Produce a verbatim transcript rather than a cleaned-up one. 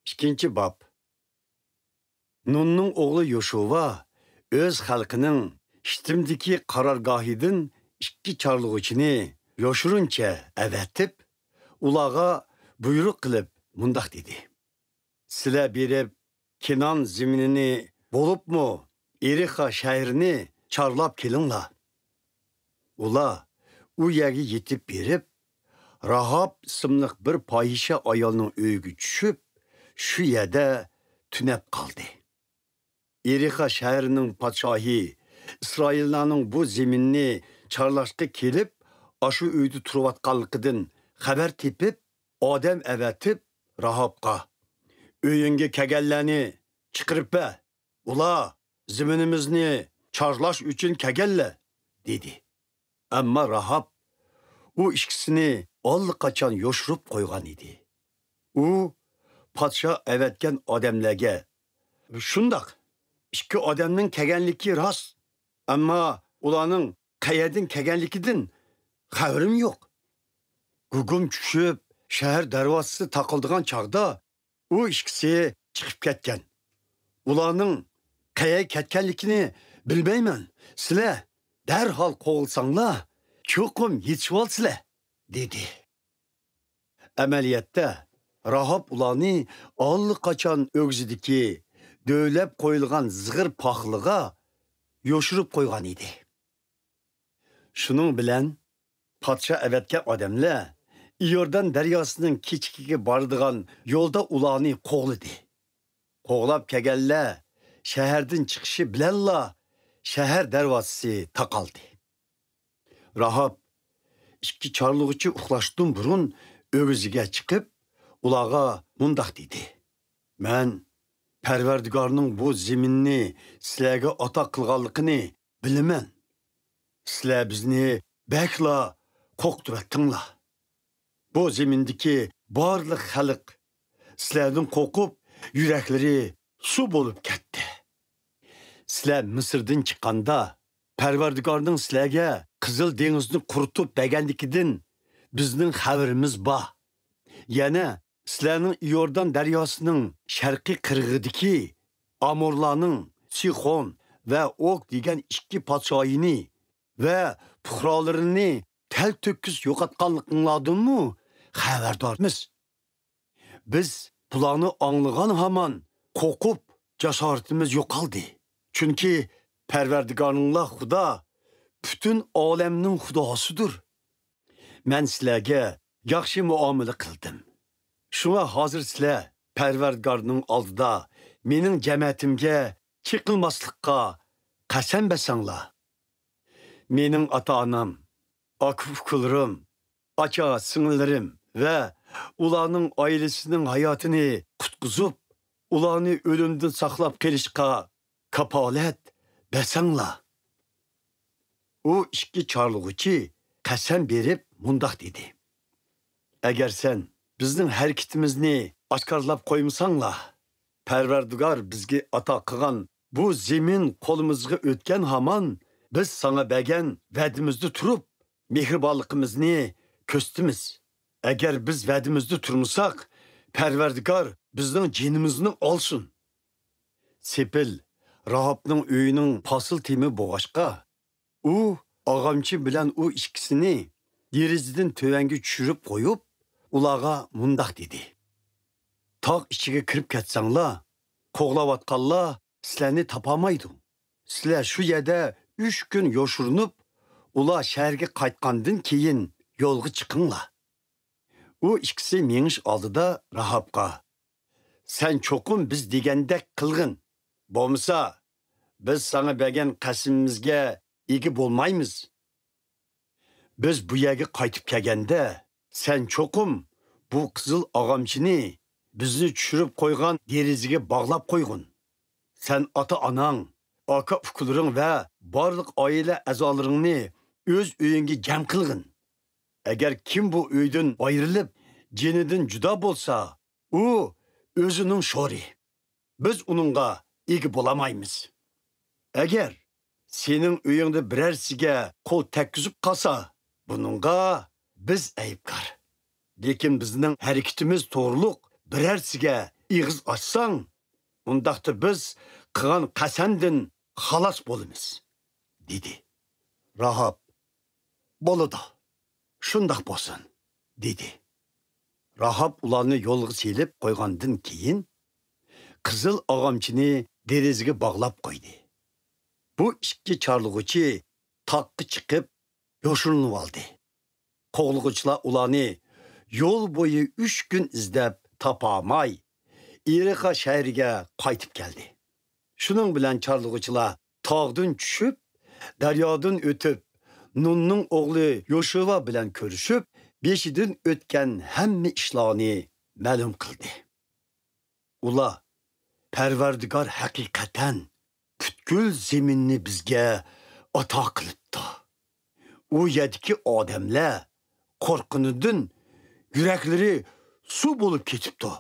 ئىككىنچى باب. نۇننىڭ ئوغلى يوشۇۋا ئۆز خەلقىنىڭ شىتىمدىكى قارارگاھىدىن ئىككى چارلىغۇچىنى يوشۇرۇنچە ئەۋەتىپ، ئۇلارغا بۇيرۇق قىلىپ مۇنداق دېدى: سىلەر بېرىپ، كېنان زېمىنىنى، بولۇپمۇ ئېرىخا شەھىرىنى چارلاپ كېلىڭلار. ئۇلار ئۇ يەرگە يېتىپ بېرىپ، راھاب ئىسىملىق بىر پاھىشە ئايالنىڭ ئۆيىگە چۈشۈپ، شۇ يەردە تۈنەپ قالدى. ئېرىخا شەھىرىنىڭ پادىشاھى ئىسرائىللارنىڭ بۇ زېمىننى چارلاشقا كېلىپ، ئاشۇ ئۆيدە تۇرۇۋاتقانلىقىدىن خەۋەر تېپىپ، ئادەم ئەۋەتىپ، راھابقا: «ئۆيۈڭگە كەلگەنلەرنى چىقىرىپ بەر، ئۇلار زېمىنىمىزنى چارلاش ئۈچۈن كەلگەنلەر» دېدى. ئەمما راھاب ئۇ ئىككىسىنى ئاللىقاچان يوشۇرۇپ قويغان ئىدى. ئۇ پادىشاھ ئەۋەتكەن ئادەملەرگە: «شۇنداق، ئىككى ئادەمنىڭ كەلگەنلىكى راست، ئەمما ئۇلارنىڭ قەيەردىن كەلگەنلىكىدىن خەۋىرىم يوق. گۇگۇم چۈشۈپ، شەھەر دەرۋازىسى تاقىلىدىغان چاغدا ئۇ ئىككىسى چىقىپ كەتكەن. ئۇلارنىڭ قەيەرگە كەتكەنلىكىنى بىلمەيمەن. سىلەر دەرھال قوغلىساڭلار، چوقۇم يېتىشىۋالىسىلەر» دېدى. ئەمەلىيەتتە، راھاب ئۇلارنى ئاللىقاچان ئۆگزىدىكى دۆۋىلەپ قويۇلغان زىغىر پاخىلىغا يوشۇرۇپ قويغان ئىدى. شۇنىڭ بىلەن پادىشاھ ئەۋەتكەن ئادەملەر ئىيوردان دەرياسىنىڭ كېچىكىگە بارىدىغان يولدا ئۇلارنى قوغلىدى. قوغلاپ كەلگەنلەر شەھەردىن چىقىشى بىلەنلا، شەھەر دەرۋازىسى تاقالدى. راھاب ئىككى چارلىغۇچى ئۇخلاشتىن بۇرۇن ئۆگزىگە چىقىپ، ئۇلارغا مۇنداق دېدى: «مەن پەرۋەردىگارنىڭ بۇ زېمىننى سىلەرگە ئاتا قىلغانلىقىنى بىلىمەن. سىلەر بىزنى بەكلا قورقۇتۇۋەتتىڭلار. بۇ زېمىندىكى بارلىق خەلق سىلەردىن قورقۇپ، يۈرەكلىرى سۇ بولۇپ كەتتى. سىلەر مىسىردىن چىققاندا، پەرۋەردىگارنىڭ سىلەرگە قىزىل دېڭىزنى قۇرۇتۇپ بەرگەنلىكىدىن بىزنىڭ خەۋىرىمىز بار. يەنە سىلەرنىڭ ئىيوردان دەرياسىنىڭ شەرقىي قىرغىقىدىكى ئامورلارنىڭ سىخون ۋە ئوگ دېگەن ئىككى پادىشاھىنى ۋە پۇقرالىرىنى تەلتۆكۈس يوقاتقانلىقىڭلاردىنمۇ خەۋەردارمىز. بىز بۇلارنى ئاڭلىغان ھامان قورقۇپ، جاسارىتىمىز يوقالدى. چۈنكى پەرۋەردىگارىڭلار خۇدا پۈتۈن ئالەمنىڭ خۇداسىدۇر. مەن سىلەرگە ياخشى مۇئامىلە قىلدىم. شۇڭا ھازىر سىلەر پەرۋەردىگارنىڭ ئالدىدا مېنىڭ جەمەتىمگە چېقىلماسلىققا قەسەم بەرسەڭلار. مېنىڭ ئاتا-ئانام، ئاكا-ئۇكىلىرىم، ئاچا-سىڭىللىرىم ۋە ئۇلارنىڭ ئائىلىسىنىڭ ھاياتىنى قۇتقۇزۇپ، ئۇلارنى ئۆلۈمدىن ساقلاپ قېلىشقا كاپالەت بەرسەڭلار.» ئۇ ئىككى چارلىغۇچى قەسەم بېرىپ مۇنداق دېدى: «ئەگەر سەن بىزنىڭ ھەرىكىتىمىزنى ئاشكارىلاپ قويمىساڭلار، پەرۋەردىگار بىزگە ئاتا قىلغان بۇ زېمىن قولىمىزغا ئۆتكەن ھامان، بىز ساڭا بەرگەن ۋەدىمىزدە تۇرۇپ، مېھرىبانلىقىمىزنى كۆرسىتىمىز. ئەگەر بىز ۋەدىمىزدە تۇرمىساق، پەرۋەردىگار بىزنىڭ جېنىمىزنى ئالسۇن.» سېپىل راھابنىڭ ئۆيىنىڭ پاسىل تېمى بولغاچقا، ئۇ ئاغامچى بىلەن ئۇ ئىككىسىنى دېرىزىدىن تۆۋەنگە چۈشۈرۈپ قويۇپ، ئۇلارغا مۇنداق دېدى: «تاغ ئىچىگە كىرىپ كەتسەڭلار، قوغلاۋاتقانلار سىلەرنى تاپالمايدۇ. سىلەر شۇ يەردە ئۈچ كۈن يوشۇرۇنۇپ، ئۇلار شەھەرگە قايتقاندىن كېيىن يولغا چىقىڭلار.» ئۇ ئىككىسى مېڭىش ئالدىدا راھابقا: «سەن چوقۇم بىز دېگەندەك قىلغىن. بولمىسا، بىز ساڭا بەرگەن قەسىمىمىزگە ئىگە بولمايمىز. بىز بۇ يەرگە قايتىپ كەلگەندە، سەن چوقۇم بۇ قىزىل ئاغامچىنى بىزنى چۈشۈرۈپ قويغان دېرىزىگە باغلاپ قويغىن. سەن ئاتا-ئاناڭ، ئاكا-ئۇكىلىرىڭ ۋە بارلىق ئائىلە ئەزالىرىڭنى ئۆز ئۆيۈڭگە جەم قىلغىن. ئەگەر كىم بۇ ئۆيدىن ئايرىلىپ، جېنىدىن جۇدا بولسا، ئۇ ئۆزىنىڭ شورى. بىز ئۇنىڭغا ئىگە بولالمايمىز. ئەگەر سېنىڭ ئۆيۈڭدە بىرەرسىگە قول تەگكۈزۈپ قالسا، بۇنىڭغا بىز ئەيىبكار. لېكىن بىزنىڭ ھەرىكىتىمىز توغرۇلۇق بىرەرسىگە ئېغىز ئاچساڭ، ئۇنداقتا بىز قىلغان قەسەمدىن خالاس بولىمىز، دېدى. راھاب، بولىدۇ، شۇنداق بولسۇن، دېدى. راھاب ئۇلارنى يولغا سېلىپ قويغاندىن كېيىن، قىزىل ئاغامچىنى دېرىزىگە باغلاپ قويدى. بۇ ئىككى چارلىغۇچى تاغقا چىقىپ يوشۇرۇنۇۋالدى. قوغلىغۇچىلار ئۇلارنى يول بويى ئۈچ كۈن ئىزدەپ تاپالماي، ئېرىخا شەھىرىگە قايتىپ كەلدى. شۇنىڭ بىلەن چارلىغۇچىلار تاغدىن چۈشۈپ، دەريادىن ئۆتۈپ، نۇننىڭ ئوغلى يوشۇۋا بىلەن كۆرۈشۈپ، بېشىدىن ئۆتكەن ھەممە ئىشلارنى مەلۇم قىلدى. ئۇلار، پەرۋەردىگار ھەقىقەتەن پۈتكۈل زېمىننى بىزگە ئاتا قىلىپتۇ. ئۇ يەردىكى ئادەملەر قورققىنىدىن يۈرەكلىرى سۇ بولۇپ كېتىپتۇ،